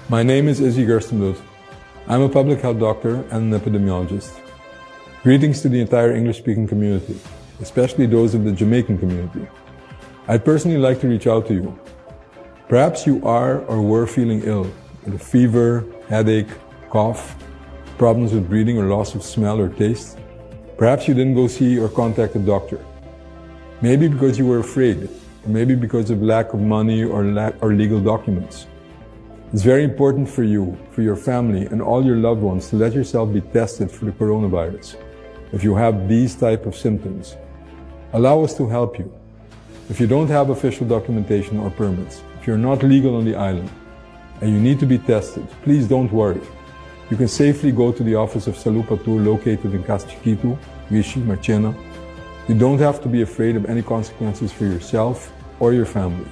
My name is Izzy Gerstenbluth. I'm a public health doctor and an epidemiologist. Greetings to the entire English-speaking community, especially those of the Jamaican community. I'd personally like to reach out to you. Perhaps you are or were feeling ill, with a fever, headache, cough, problems with breathing or loss of smell or taste. Perhaps you didn't go see or contact a doctor. Maybe because you were afraid, or maybe because of lack of money or lack or legal documents. It's very important for you, for your family, and all your loved ones to let yourself be tested for the coronavirus if you have these type of symptoms. Allow us to help you. If you don't have official documentation or permits, if you're not legal on the island, and you need to be tested, please don't worry. You can safely go to the office of Salud Patur located in Cas Chiquito, Vichy, Marchena. You don't have to be afraid of any consequences for yourself or your family.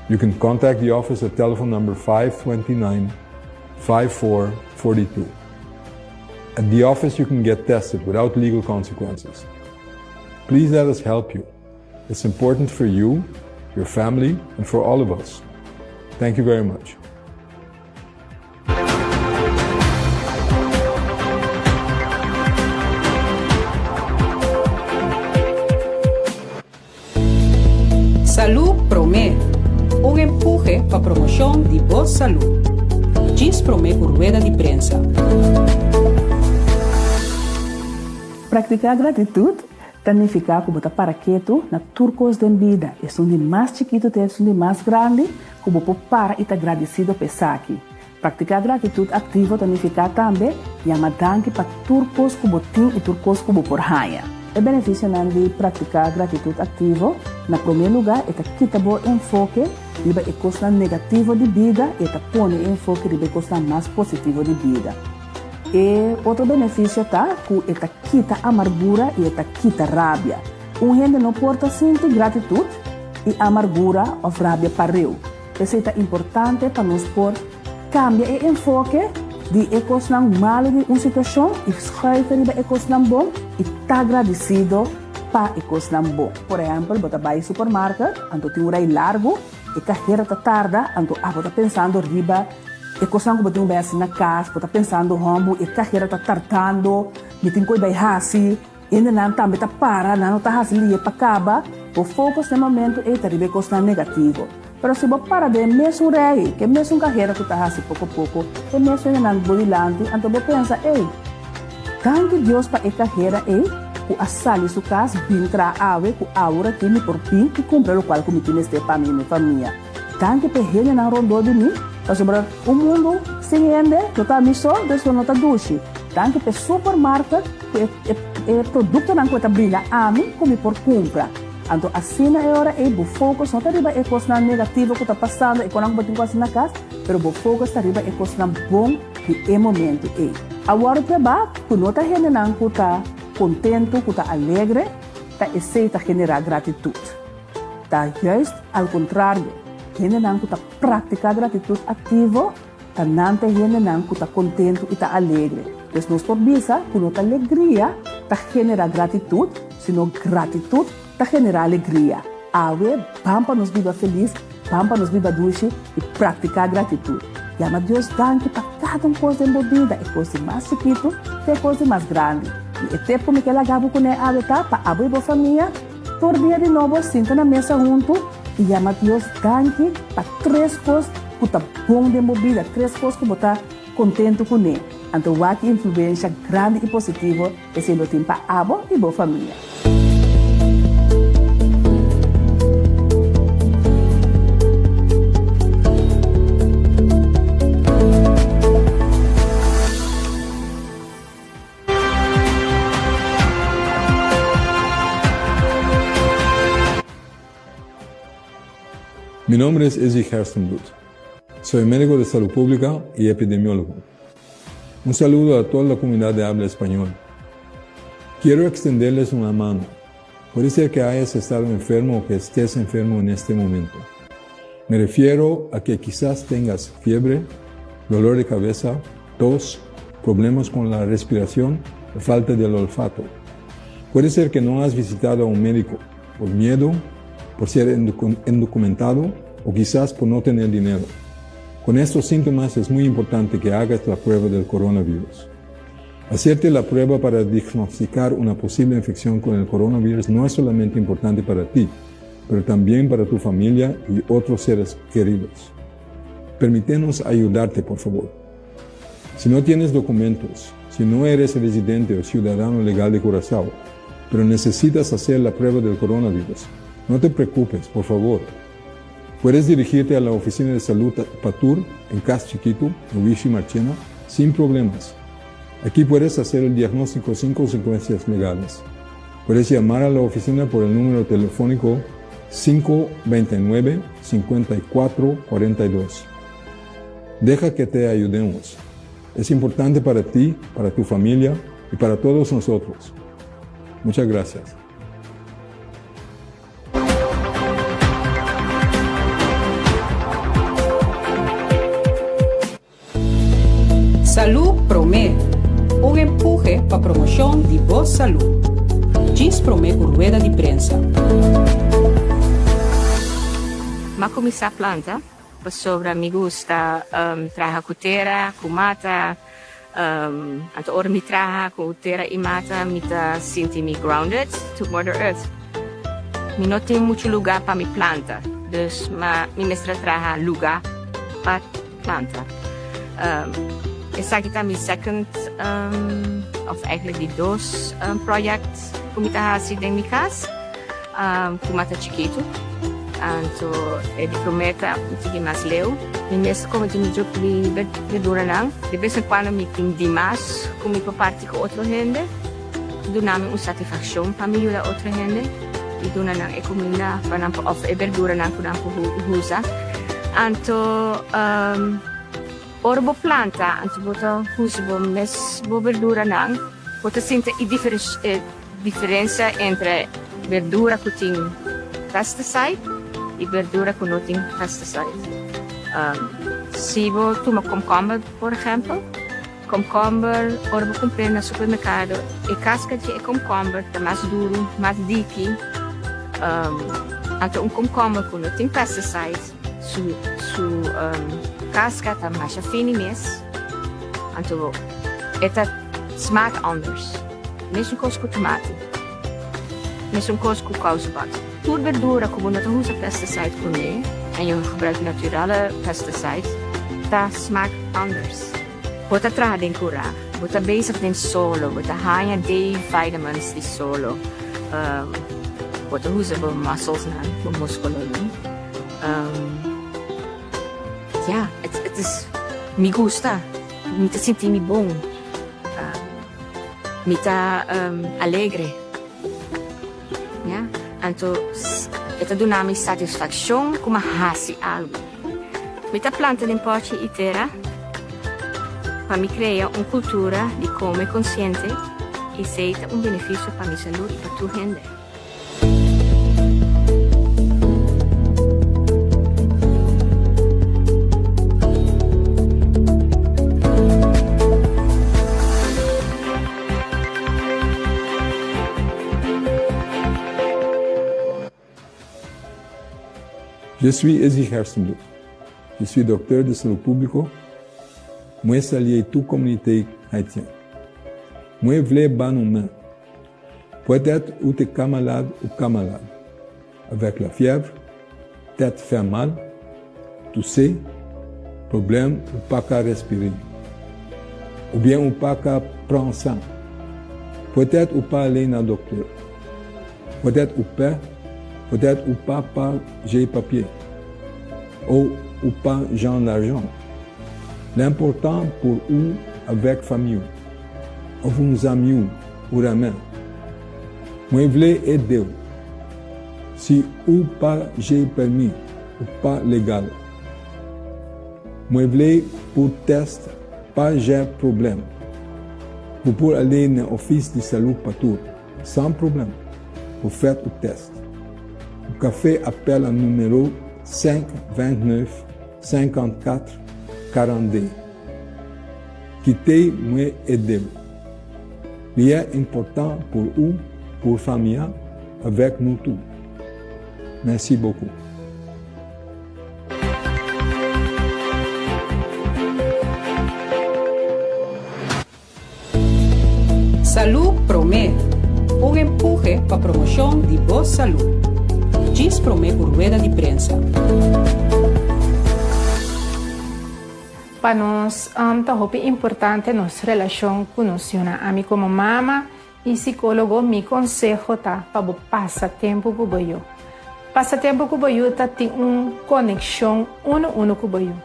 You can contact the office at telephone number 529 5442. At the office, you can get tested without legal consequences. Please let us help you. It's important for you, your family, and for all of us. Thank you very much. Salú Promé, un empuhe pa promoshon di bo salú. Djis promé ku rueda di prensa. Praktiká gratitut ta nifiká ku bo ta para ketu na tur kos den bida, esun di mas chikitu te esun di mas grandi, ku bo por para i ta gradisido pa esaki. Praktiká gratitut aktivo ta nifiká tambe yama danki pa tur kos ku bo tin i tur kos ku bo por haña. E benefisionan di praktiká gratitut aktivo, Na promé lugá e ta kita bo enfoke riba e kosnan negativo di bida i e ta pone e enfoke riba e kosnan mas positivo di bida. E otro benefisio ta ku e ta kita amargura i e ta kita rabia. Un hende no por ta sinti gratitut i amargura òf rabia pareu. P'esei ta importante pa nos por kambia e enfoke di e kosnan malu di un situashon i schuife riba e kosnan bon i ta gradisido pa e kosnan bon. Por ehèmpel, bo ta bai supermarket, anto tin un rei largu, e kahera ta tarda, anto abo ta pensando riba e kosnan ku bo tin ku bai hasi na kas, bo ta pensando, Hòmbu, e kahera ta tardando, mi tin ku e bai hasi. Hendenan tambe ta para, nan no ta hasi lihe pa kaba. Bo focus na e momento ei ta riba e kosnan negativo. Pero si bo para den e mesun rei, ku e mesun kahera ku ta hasi poko poko, e mesun hendenan bo dilanti, anto bo pensa, Ey, danki Dios pa e kahera ei ku a sali su kas bin traha awe, ku awor aki mi por bin i kumpra lokual ku mi tin mester pa mi i mi famia. Danki pa e hendenan rondó di mi, pasobra un mundu sin hende lo ta mi so, dus lo no ta dushi. Danki pa e supermarket ku e e produktonan ku e ta brinda ami ku mi por kumpra. Anto asina e ora ei bo focus no ta riba e kosnan negativo ku ta pasando, e konan ku bo tin ku hasi na kas, pero bo focus ta riba e kosnan bon di e momento ei. Awor prueba ku no ta hendenan ku ta kontentu, ku ta alegre, ta esei ta generá gratitut. Ta juist al kontrario, hendenan ku ta praktiká gratitut aktivo ta nan ta e hendenan ku ta kontentu i ta alegre. Pues nos por bisa ku no ta alegria ta generá gratitut, sino gratitut ta generá alegria. Awe, ban pa nos biba felis, ban pa nos biba dushi i praktiká gratitut. Yama Dios danki pa kada un kos den bo bida, e kos di mas chikitu te e kos di mas grandi. I e tep ku mi ke laga bo kuné awe ta pa abo i bo famia, Tur dia di nobo sinta na mesa huntu i yama Dios danki pa tres kos ku ta bon den bo bida, tres kos ku bo ta kontentu kuné. Anto wak ki influensha grandi i positivo esei lo tin pa abo i bo famia. Mi nombre es Izzy Gerstenbluth. Soy médico de salud pública y epidemiólogo. Un saludo a toda la comunidad de habla español. Quiero extenderles una mano. Puede ser que hayas estado enfermo o que estés enfermo en este momento. Me refiero a que quizás tengas fiebre, dolor de cabeza, tos, problemas con la respiración o falta del olfato. Puede ser que no has visitado a un médico por miedo, por ser indocumentado o quizás por no tener dinero. Con estos síntomas es muy importante que hagas la prueba del coronavirus. Hacerte la prueba para diagnosticar una posible infección con el coronavirus no es solamente importante para ti, pero también para tu familia y otros seres queridos. Permítenos ayudarte, por favor. Si no tienes documentos, si no eres residente o ciudadano legal de Curazao, pero necesitas hacer la prueba del coronavirus, no te preocupes, por favor. Puedes dirigirte a la oficina de salud Patur en Cas Chiquito, en Marchena, sin problemas. Aquí puedes hacer el diagnóstico sin consecuencias legales. Puedes llamar a la oficina por el número telefónico 529-5442. Deja que te ayudemos. Es importante para ti, para tu familia y para todos nosotros. Muchas gracias. Salú Promé, un empuhe pa promoshon di bo salú. Djis promé ku rueda di prensa. M'a kuminsá planta pasobra mi gusta traha ku tera, ku mata. Anto ora mi traha ku tera i mata mi ta sinti mi grounded to mother earth. Mi no tin muchu lugá pa mi planta, dus ma mi mester a traha lugá pa planta. Esaki ta mi second of eigenlijk di dos project ku mi ta hasi den mi kas ku mata chikitu. Anto e di promé ta un tiki mas leu. Mi mes ta kome di mi druk di berduranan. De bes en kuando mi tin dimas ku mi por parti ku otro hende. Duna mi un satisfakshon pa mi yuda otro hende i duna nan e kuminda pa nan por òf e berduranan ku nan por usa. Anto ora bo planta anto bo ta usa bo mes bo berduranan bo ta sinti e diferensia entre berdura ku tin pesticide i berdura ku no tin pesticide. Si bo tuma komkomber por ehèmpel. Komkomber, ora bo kumpr'é na supermerkado, e kaska dje e komkomber ta mas duru, mas diki. Anto un komkomber ku no tin pesticides, su su kaska ta masha fini mes, anto e ta smaak anders. Mesun kos ku tomati, mesun kos ku kousebat. Tur berdura ku bo no ta usa pesticide kuné en jo gebruikt naturale pesticides, ta smaak anders. Bo ta traha den kurá, bo ta bezig den solo, bo ta haña D-vitamins di solo, bo ta usa bo musclesnan, bo muskulonan. Ya, het is, mi gusta, mi ta sinti mi bon, mi ta alegre. Ya, anto e ta duna mi satisfakshon ku mi a hasi algu. Mi ta planta den pòchi i tera pa mi krea un kultura di kome konsiente i esei ta un benefisio pa mi salú i pa tur hende. Je suis Izzy Gerstenbluth. Je suis docteur de salud público. Mwen salye tout communauté haïtienne. Mwen vle ban nou men. Peut-être ou te ka malade ou ka malade. Avec la fièvre, tête fait mal, tousser, problème ou pa ka respire. Ou bien ou pa ka pran sang. Peut-être ou pa ale nan docteur. Peut-être ou pè, peut-être ou pa pa jey papye. Ou ou pa jan l'argent. L'important pour ou avèk fanmi ou, of un zanmi ou ou renmen. Mwen vle ede ou. Si ou pa jey pèmi, ou pa legal. Mwen vle pou test pa jè pwoblèm. Ou por ale nan ofis di salud patur san pwoblèm pou fèt ou test. Ou ka fè apèl a nimewo 5 29 54 42. Kite mwen ede ou. Li è enpòtan pou ou, pou fanmi a, avèk nou tou. Mèsi bokou. empuhe pa promoshon di bo salú. Djis promé ku rueda di prensa. Pa nos ta hopi importante nos relashon ku nos yunan. Ami komo mama i sikólogo mi konseho ta pa bo pasa tempu ku bo yu. Pasa tempu ku bo yu ta tin un konekshon unu unu ku bo yu.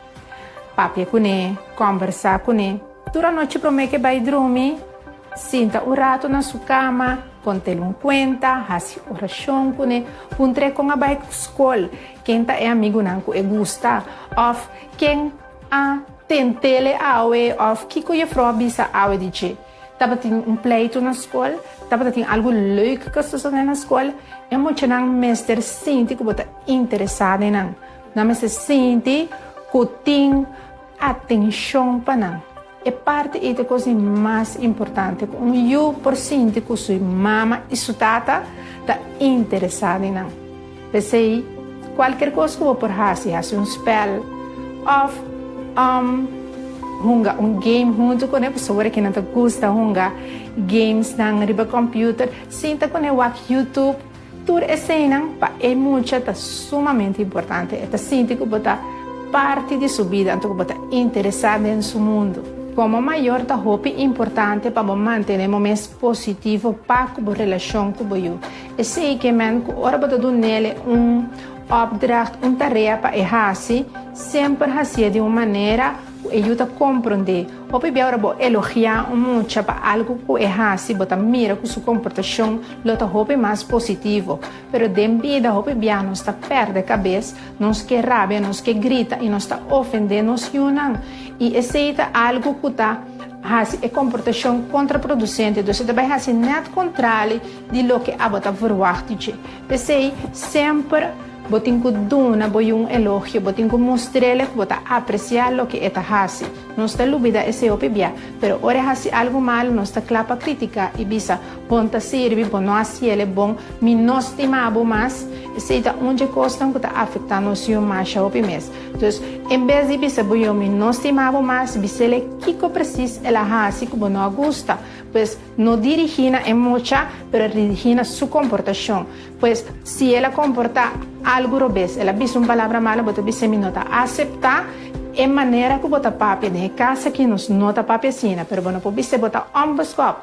Papia kuné, kòmbersá kuné. Tur anochi promé ke bai drumi, sinta un ratu na su kama, kont'el un kuenta, hasi orashon kuné, puntr'é kon a bai skol, ken ta e amigunan ku e gusta òf ken a tent'el awe òf kiko jefrou a bisa awe di dje. Tabatin un pleitu na skol? Tabata tin algu leuk ku a sosodé na skol? E muchanan mester sinti ku bo ta interesá den nan. Nan mester sinti ku tin atenshon pa nan. E parti ei ta e kos di mas importante, ku un yu por sinti ku su mama i su tata ta interesá den nan. P'esei, kualker kos ku bo por hasi, hasi un spèl òf hunga un game huntu kuné, pasobra kinan ta gusta hunga gamesnan riba kòmpiuter, sinta kuné wak YouTube. Tur eseinan pa e mucha ta sumamente importante. E ta sinti ku bo ta parti di su bida, anto ku bo ta interesá den su mundu. Komo mayor ta hopi importante pa bo mantené bo mes positivo pa ku bo relashon ku bo yu. Esei ke men ku ora bo ta dun'el un opdracht, un tarea pa e hasi, semper hasié di un manera ku e yu ta komprondé. Hopi bia ora bo elogiá un mucha pa algu ku e hasi, bo ta mira ku su komportashon lo ta hopi mas positivo. Pero den bida hopi bia nos ta pèrdè kabes, nos ke rabia, nos ke grita i nos ta ofendé nos yunan. I esei ta algu ku ta hasi e komportashon kontraprodusente. Dus e ta bai hasi nèt kontrali di loke abo ta verwagt di dje. P'esei, semper bo tin ku duna bo yu un elogio, bo tin ku mustr'el ku bo ta apresiá loke e ta hasi. Nos ta lubidá esei hopi bia, pero ora e hasi algu malu nos ta kla pa kritiká i bisa, Bon ta sirbi, bo no hasiel e bon, mi no stima bo mas. Esei ta un dje kosnan ku ta afektá nos yu masha hopi mes. Dus, en bes di bisa bo yu mi no stima bo mas, bis'el e kiko presis el a hasi ku bo no a gusta. Pues, no dirigí na e mucha, pero dirigí na su komportashon. Pues, si el a komportá algu robes, el a bisa un palabra malu, bo ta bis'é, Mi no ta aseptá e manera ku bo ta papia. Den e kas akí nos no ta papia asina. Pero bo no por bis'é, Bo ta ònbeskòp,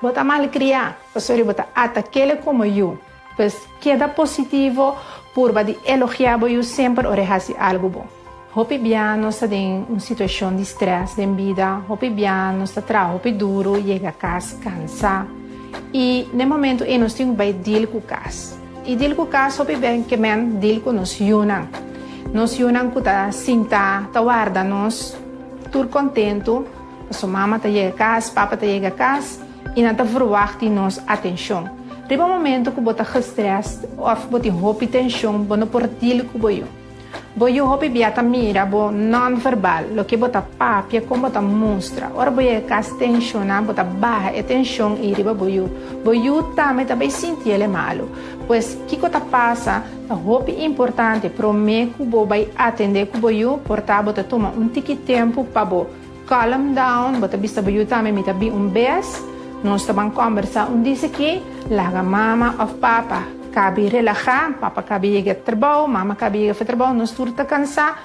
bo ta malkriá, pasobra bo ta atak'é komo yu. Pues, keda positivo, purba di elogiá bo yu semper ora e hasi algu bon. Hopi bia nos ta den un situashon di strès den bida, hopi bia nos ta traha hopi duru, yega kas kansá i den momentu ei nos tin ku bai deal ku kas. I deal ku kas hopi bia ke men deal ku nos yunan. Nos yunan ku ta sinta ta warda nos tur kontentu pasobra mama ta yega kas, papa ta yega kas i nan ta verwagt di nos atenshon. Riba momentu ku bo ta gestrèst òf bo tin hopi tenshon bo no por deal ku bo yu. Bo yu hopi bia ta mira bo non-verbal, loke bo ta papia, kon bo ta mustra. Ora bo yega kas tenshoná, bo ta baha e tenshon ei riba bo yu. Bo yu tambe ta bai sinti el e malu. Pues, kiko ta pasa? Ta hopi importante promé ku bo bai atendé ku bo yu, por ta bo ta tuma un tiki tempu pa bo calm down, bo ta bisa bo yu tambe mi ta bin un bes, nos ta ban kòmbersá un dis aki, laga mama òf papa kabi relahá, papa kabi yega trabou, mama kabi yega for trabou, nos tur ta kansá,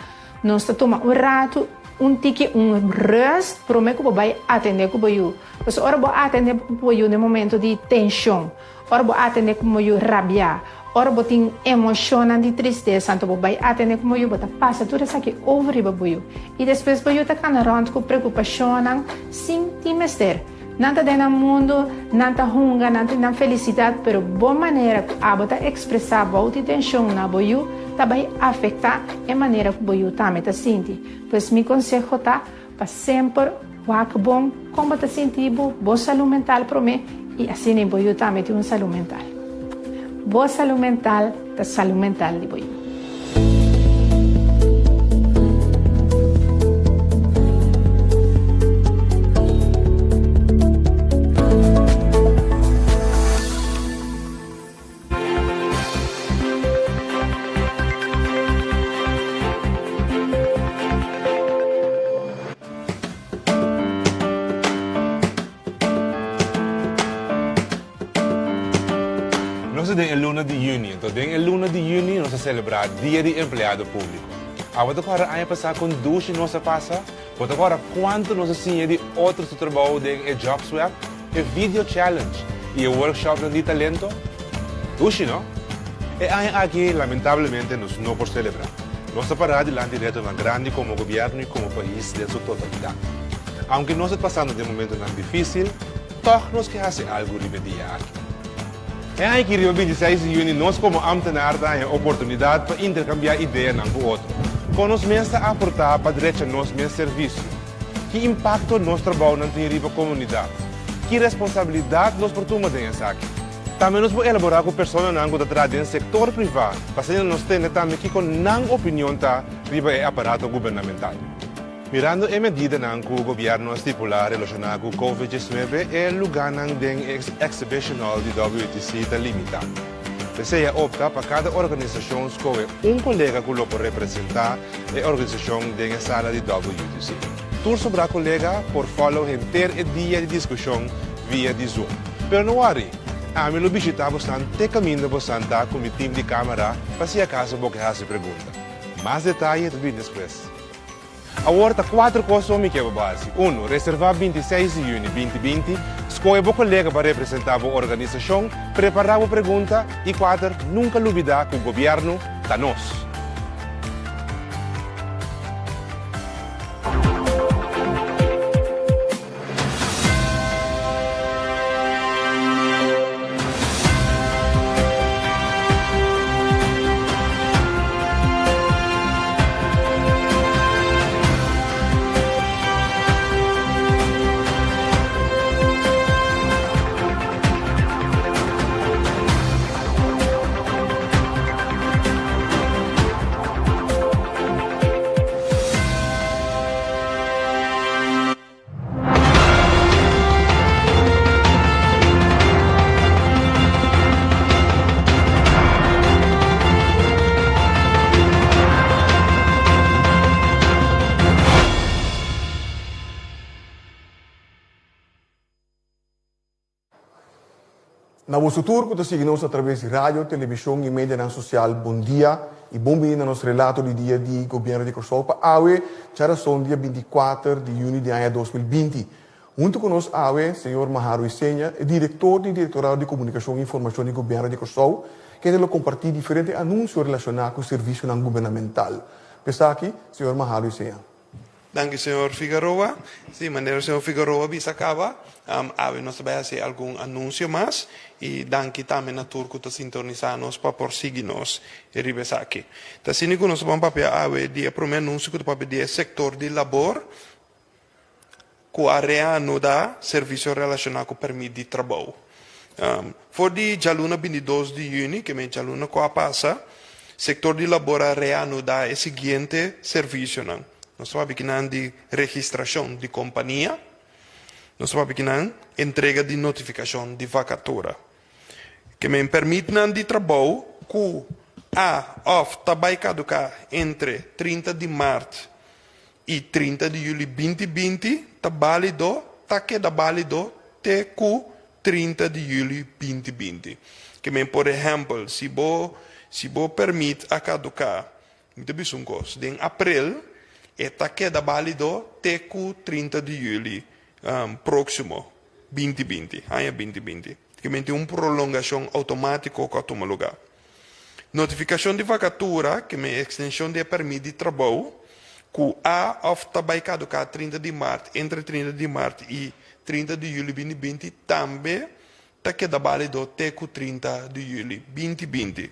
nos ta tuma un ratu, un tiki un rùst promé ku bo bai atendé ku bo yu. Pasobra ora bo atendé ku bo yu den momento di tenshon, Ora bo atende ku bo yu rabiá, ora bo tin emoshonnan di tristesa, anto bo bai atende ku bo yu, bo ta pasa tur esaki over riba bo yu. I despues bo yu ta kana rònt ku preokupashonnan sin tin mester. Nan ta den nan mundu, nan ta hunga, nan tin nan felisidat, pero bo manera ku abo ta ekspresá bou di tenshon na bo yu ta bai afektá e manera ku bo yu tambe ta sinti. Pues mi konseho ta Pa semper wak bon kon bo ta sinti bo, bo salú mental promé i asina bo yu tambe tin un salú mental. Bo salú mental ta salú mental di bo yu. luna di yüni. Anto den e luna di yüni nos ta selebrá Dia di Empleado Públiko. Abo ta kòrda aña pasá kon dushi nos a pasa? Bo ta kòrda kuantu nos a siña di otro su trabou den e Jobsweb, e Video Challenge i e workshopnan di talento? Dushi, no? E aña aki lamentablemente nos no por selebrá. Nos ta pará dilanti retonan grandi komo gobièrnu i komo pais den su totalidat. Aunke nos ta pasando den momentonan difísil, Tòg nos ke hasi algu riba e dia aki. E aña aki riba bintiseis di yüni nos komo ámtenar ta haña oportunidat pa interkambiá ideanan ku otro. Kon nos mes ta aportá pa drecha nos mes servisio? Ki impakto nos trabounan tin riba komunidat? Ki responsabilidat nos por tuma den esaki? Tambe nos por elaborá ku personanan ku ta traha den sektor privá pa asina nos tende tambe kiko nan opinion ta riba e aparato gubernamental. Mirando e medidanan ku gobièrnu a stipulá relashoná ku Covid 19, e lugánan den e Exhibition Hall di WTC ta limitá. P'esei a opta pa kada organisashon skohe un kolega ku lo por representá e organisashon den e sala di WTC. Tur sobrá kolega por follow henter e dia di diskushon via di Zoom. Pero no wòri, ami lo bishitá bosan te kaminda bosan ta ku mi tim di kámara pa si akaso bo ke hasi pregunta. Mas detaye ta bini despues. Awor ta kuater kos so mi ke bo hasi. Unu, reservá 26 di yüni 2020, skohe bo kolega pa representá bo organisashon, prepará bo pregunta i kuater, nunka lubidá ku gobièrnu ta nos. Na boso tur ku ta sigui nos atraves di radio, televishon i medianan sosial, bon dia i bon bini na nos relato di dia di Gobièrnu di Kòrsou pa awe djarason dia 24 di yüni di aña 2020. Huntu ku nos awe, señor Maharo Isenia, e direktor di Direktorado di Komunikashon i Informashon di Gobièrnu di Kòrsou, kende lo kompartí diferente anunsio relashoná ku servisionan gubernamental. P'esaki, señor Maharo Isenia. Danki señor Figaroa. Sí, manera señor Figaroa bisa kaba, awe nos ta bai hasi algun anunsio mas i danki tambe na tur ku ta sintonisá nos pa por sigui nos riba esaki. Ta asina ku nos ta ban papia awe di e promé anunsio ku ta papia di e sektor di labor ku a reanudá servisio relashoná ku pèrmit di trabou. For di djaluna 22 di yüni, ke men djaluna ku a pasa, sektor di labor a reanudá e siguiente servisionan. Nos ta papia kinan di registrashon di kompania, nos ta papia kinan entrega di notifikashon di vakatura. Ke men pèrmitnan di trabou ku a òf ta bai kaduká entre 30 di mart i 30 di yüli 2020 ta bálido, ta keda bálido te ku 30 di yüli 2020. Ke men por ehèmpel, si bo si bo pèrmit a kaduká, mi ta bisa un kos, den aprel e ta keda bálido te ku 30 di yüli próksimo 2020, aña 2020. Ke men tin un prolongashon outomátiko ku a tuma lugá. Notifikashon di vakatura, ke men ekstenshon di e pèrmit di trabou, ku a òf ta bai kaduká 30 di mart, entre 30 di mart i 30 di yüli 2020, tambe ta keda bálido te ku 30 di yüli 2020.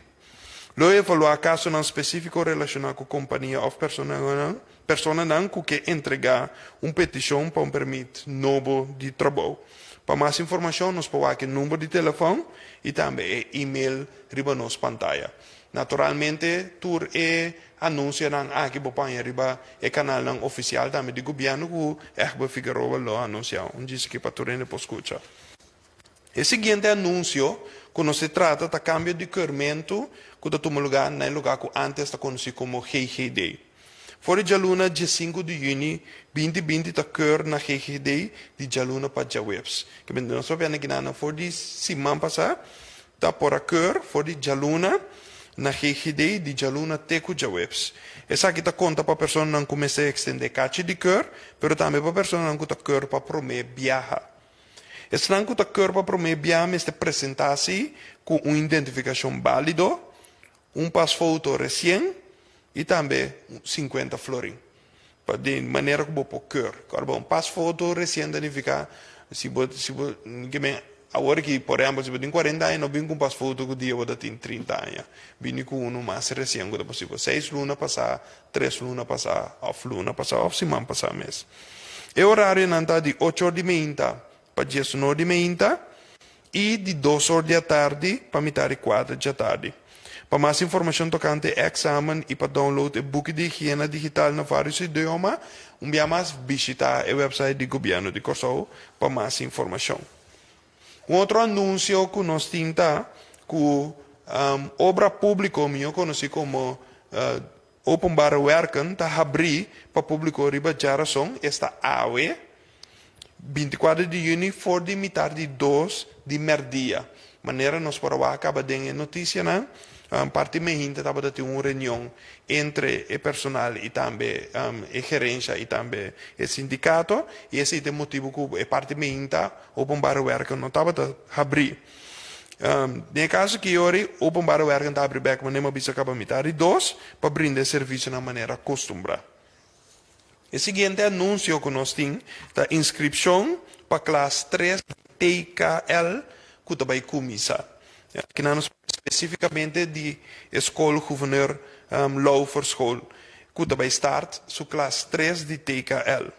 Lo evaluá kasonan spesífiko relashoná ku kompania òf personanan personanan ku ke entregá un petishon pa un pèrmit nobo di trabou. Pa mas informashon nos por wak e number di telefòn i tambe e email riba nos pantaya. Naturalmente tur e anunsionan aki bo por haña riba e kanalnan ofisial tambe di gobièrnu ku Egbert Figueroa lo anunsiá. Un djis aki pa tur hende por skucha. E siguiente anunsio ku nos ta trata ta kambio di keurmentu ku ta tuma lugá na e lugá ku ántes ta konosí komo GGD. For di djaluna 15 di yüni 2020 ta keur na GGD di djaluna pa djaweps. Ke bende nos papia na kina for di siman pasá. Ta por a keur for di djaluna na GGD di djaluna te ku djaweps. Esaki ta konta pa personanan ku mester ekstendé kachi di keur, pero tambe pa personanan ku ta keur pa promé biaha. Esnan ku ta keur pa promé biaha mester presentá si ku un identifikashon bálido, un pasfoto resien i tambe sinkuenta florin. Pa di manera ku bo por keur. Kòrda bo, un pasfoto resien ta nifiká si bo si bo ke men awor aki por ehèmpel si bo tin kuarenta aña no bin ku un pasfoto ku dia bo ta tin trinta aña. Bini ku unu mas resien ku ta posibel. Seis luna pasá, tres luna pasá òf luna pasá òf siman pasá mes. E orarionan ta di ocho or di meinta pa diesunor di meinta i di dos or di atardi pa mitar di kuater djatardi. Pa mas informashon tokante e èksamen i pa download e buki di higiena digital na vários idioma, un bia mas bishitá e wèpsait di Gobièrnu di Kòrsou pa mas informashon. Un otro anunsio ku nos tin ta ku Obra Públiko, mihó konosí komo Openbare Werken, ta habrí pa públiko riba djarason, esta awe, 24 di yüni for di mitar di dos di mèrdia. Manera nos por a wak kaba den e notisianan, parti mehinta tabata tin un reunion entre e personal i tambe e gerensha i tambe e sindikato i esei ta e motibu ku e parti mehinta Openbare Werken no tabata habrí. Den e kaso aki yori Openbare Werken ta habri bèk manera mi a bisa kaba mitar di dos pa brinda e servisionan manera kostumbrá. E siguiente anunsio ku nos tin ta inskripshon pa klas tres TKL ku ta bai kuminsá. Akinan nos papia spesífikamente di e skol Gouverneur Laufferschool ku ta bai start su klas tres di TKL.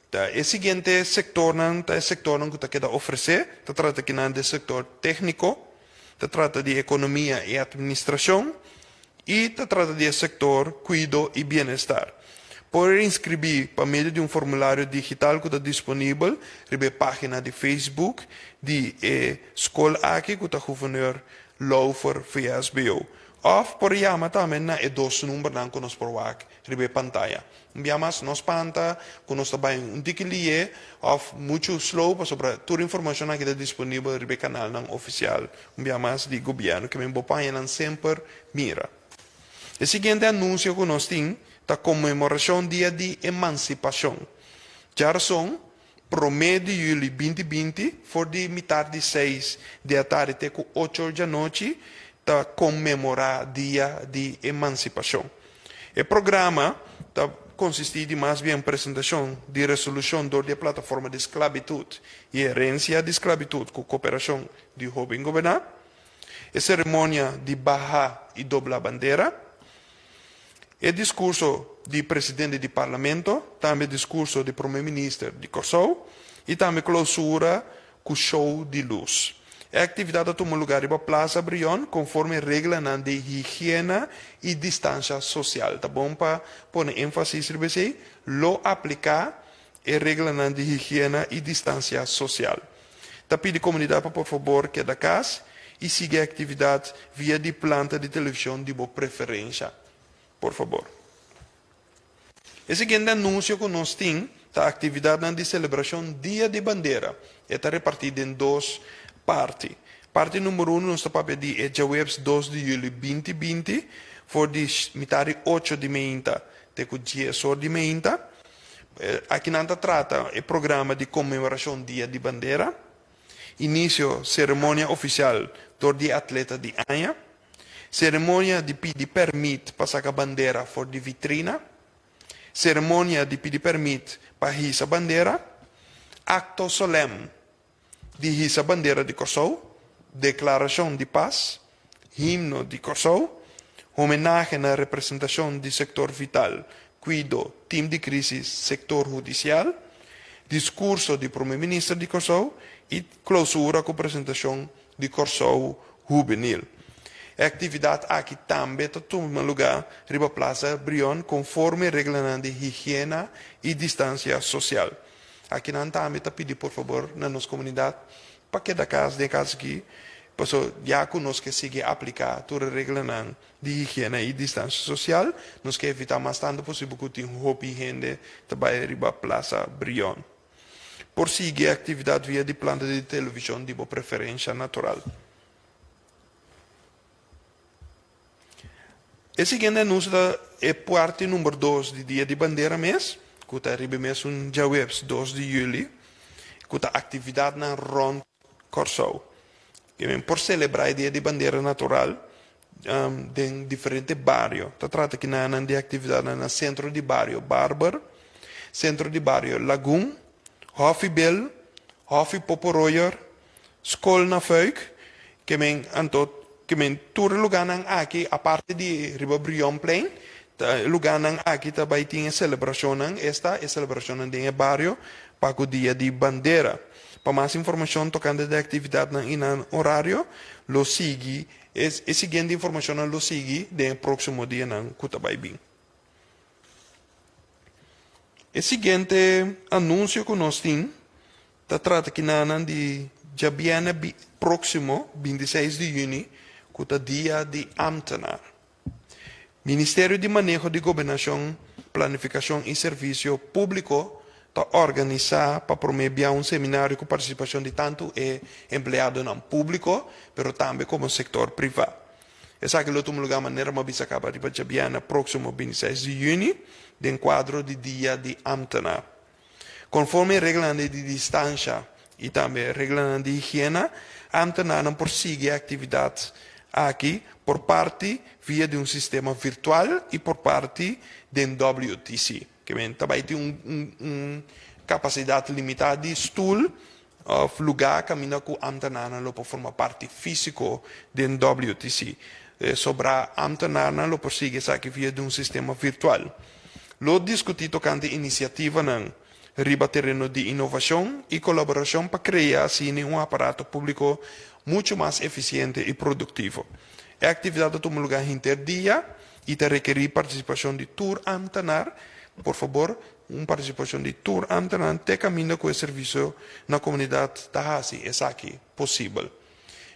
Ta e siguiente sektornan ta e sektornan ku ta keda ofresé, ta trata akinan di sektor tékniko, ta trata di ekonomia i atministrashon i ta trata di e sektor kuido i bienestar. Por inskribí pa medio di un formulario digital ku ta disponibel riba e página di Facebook di e skol aki ku ta Gouverneur Lauffer VSBO. Òf por yama tambe na e dos numbernan ku nos por wak riba e pantaya. Un bia mas no spanta ku nos ta bai un tiki lié òf muchu slow pasobra tur informashon aki ta disponibel riba e kanalnan ofisial un bia mas di gobièrnu ke men bo paña nan semper mira. E siguiente anunsio ku nos tin ta konmemorashon dia di emansipashon. Djarason, promé di yüli 2020 for di mitar di seis di atardi te ku ocho or djanochi ta konmemorá dia di emansipashon. E programa ta konsistí di mas bien presentashon di resolushon dor di e Plataforma di Sklabitut i Herensia di Sklabitut ku koperashon di Hóben Goberná, e seremonia di baha i dobla bandera, e diskurso di presidente di Parlamento, tambe diskurso di promé minister di Kòrsou i tambe klousura ku show di lus. E aktividat a tuma lugá riba Plaza Brion konforme reglanan di higiena i distansha sosial. Ta bon pa pone énfasis riba esei, lo apliká e reglanan di higiena i distansia sosial. Ta pidi komunidat pa por fabor keda kas i sigui e aktividat via di planta di televishon di bo preferensha. Por fabor. E siguiente anunsio ku nos tin ta aktividatnan di selebrashon Dia di Bandera. E ta repartí den dos parti. Parti number uno nos ta papia di e djaweps dos di yüli 2020 for di mitar di ocho di meinta te ku dies or di meinta. Akinan ta trata e programa di konmemorashon Dia di Bandera. Inisio seremonia ofisial dor di e atleta di aña. Seremonia di pidi pèrmit pa saka bandera for di vitrina. Seremonia di pidi pèrmit pa hisa bandera. Akto solèm di hisa bandera di Kòrsou. Deklarashon di pas. Himno di Kòrsou. Homenahe na representashon di sektor vital, kuido, tim di krísis, sektor hudisial. Diskurso di Prome Minister di Kòrsou i klousura ku presentashon di Kòrsou Hubenil. E aktividat aki tambe ta tuma lugá riba Plaza Brion konforme reglanan di higiena i distansia sosial. Akinan tambe ta pidi por fabor na nos komunidat pa keda kas den e kas aki, paso ya ku nos ke sigui apliká tur e reglanan di higiena i distansia sosial, nos ke evitá mas tantu posibel ku tin hopi hende ta bai riba Plaza Brion. Por sigui e aktividat via di planta di televishon di bo preferensha natural. E siguiente anunsio ta e parti number dos di Dia di Bandera mes, ku ta riba e mesun djaweps dos di yüli, ku ta aktividatnan rònt Kòrsou. Ke men por selebrá e Dia di Bandera natural den diferente bario. Ta trata kinanan di aktividatnan na Sentro di Bario Barber, Sentro di Bario Lagun, Hòfi Bel, Hòfi Poporoyer, Skol na Fuik, ke men anto ke men tur e lugánan aki aparte di riba Brionplein ta e lugánan aki ta bai tin e selebrashonnan, esta e selebrashonnan den e bario pa ku Dia di Bandera. Pa mas informashon tokante di aktividatnan i nan orario lo sigui e e siguiente informashonnan lo sigui den e próksimo dianan ku ta bai bin. E siguiente anunsio ku nos tin Ta trata kinanan di djabièrnè próksimo, 26 di yüni, ku ta Dia di Ámtenar. Ministerio di Maneho di Gobernashon, Planifikashon i Servisio Públiko ta organisá pa promé bia un seminario ku partisipashon di tantu e empleadonan públiko, pero tambe komo sektor privá. Esaki lo tuma lugá manera mi a bisa kaba riba djabièrnè próksimo, 26 di yüni, den kuadro di Dia di Ámtenar. Konforme e reglanan di distansha i tambe reglanan di higiena, ámtenarnan por sigui e aktividat aki por parti via di un sistema virtual i por parti den WTC. Ke men ta bai tin un un kapasidat limitá di stul òf lugá kaminda ku ámtenarnan lo por forma parti físiko den WTC. Sobrá ámtenarnan lo por sigui esaki via di un sistema virtual. Lo diskutí tokante inisiativanan riba tereno di inovashon i kolaborashon pa krea asina un aparato públiko muchu mas efisiente i produktivo. E aktividat ta tuma lugá henter dia i ta rekerí partisipashon di tur ámtenar. Por fabor, un partisipashon di tur ámtenar te kaminda ku e servisio na komunidat ta hasi esaki posibel.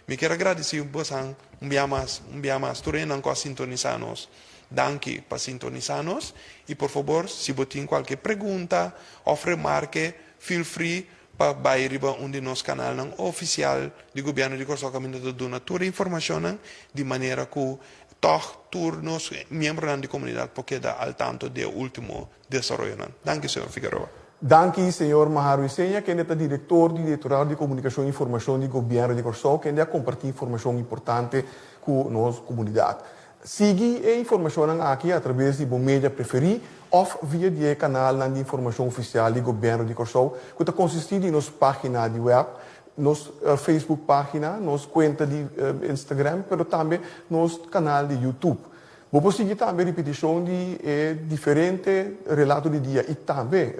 Mi kier a gradisí bosan un bia mas, un bia mas, tur hendenan ku a sintonisá nos. Danki pa sintonisá nos i por fabor si bo tin kualke pregunta òf remarke feel free pa bai riba un di nos kanalnan ofisial di Gobièrnu di Kòrsou kaminda ta duna tur e informashonnan di manera ku tòg tur nos miembronan di komunidat por keda al tanto di e último desaroyonan. Danki señor Figueroa. Danki señor Maharu Isenia kende ta direktor di Direktorado di Komunikashon i Informashon di Gobièrnu di Kòrsou kende a kompartí informashon importante ku nos komunidat. Sigui e informashonnan aki atraves di bo media preferí òf via di e kanalnan di informashon ofisial di Gobièrnu di Kòrsou ku ta konsistí di nos página di wèp, nos Facebook página, nos kuenta di Instagram pero tambe nos kanal di YouTube. Bo por sigui tambe ripitishon di e diferente relato di dia i tambe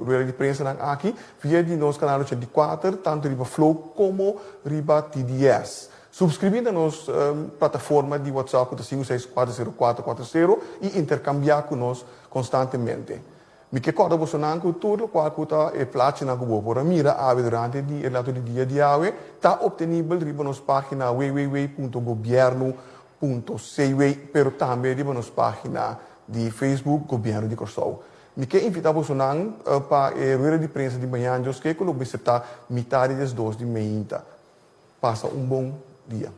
rueda di prensanan aki via di nos kanal 84 tantu riba Flow komo riba TDS. Subskribí na nos plataforma di WhatsApp ku ta sinku seis kuater sero kuater kuater sero i interkambiá ku nos konstantemente. Mi ke kòrda bosonan ku tur lokual ku ta e plachinan ku bo por a mira awe durante di e relato di dia di awe ta optenibel riba nos página www.gobiernu punto cw pero tambe riba nos página di Facebook Gobièrnu di Kòrsou. Mi ke invitá bosonan pa e rueda di prensa di mañan Dios ke ku lo mester ta mitá di diesdos di meinta. Pasa un bon dia.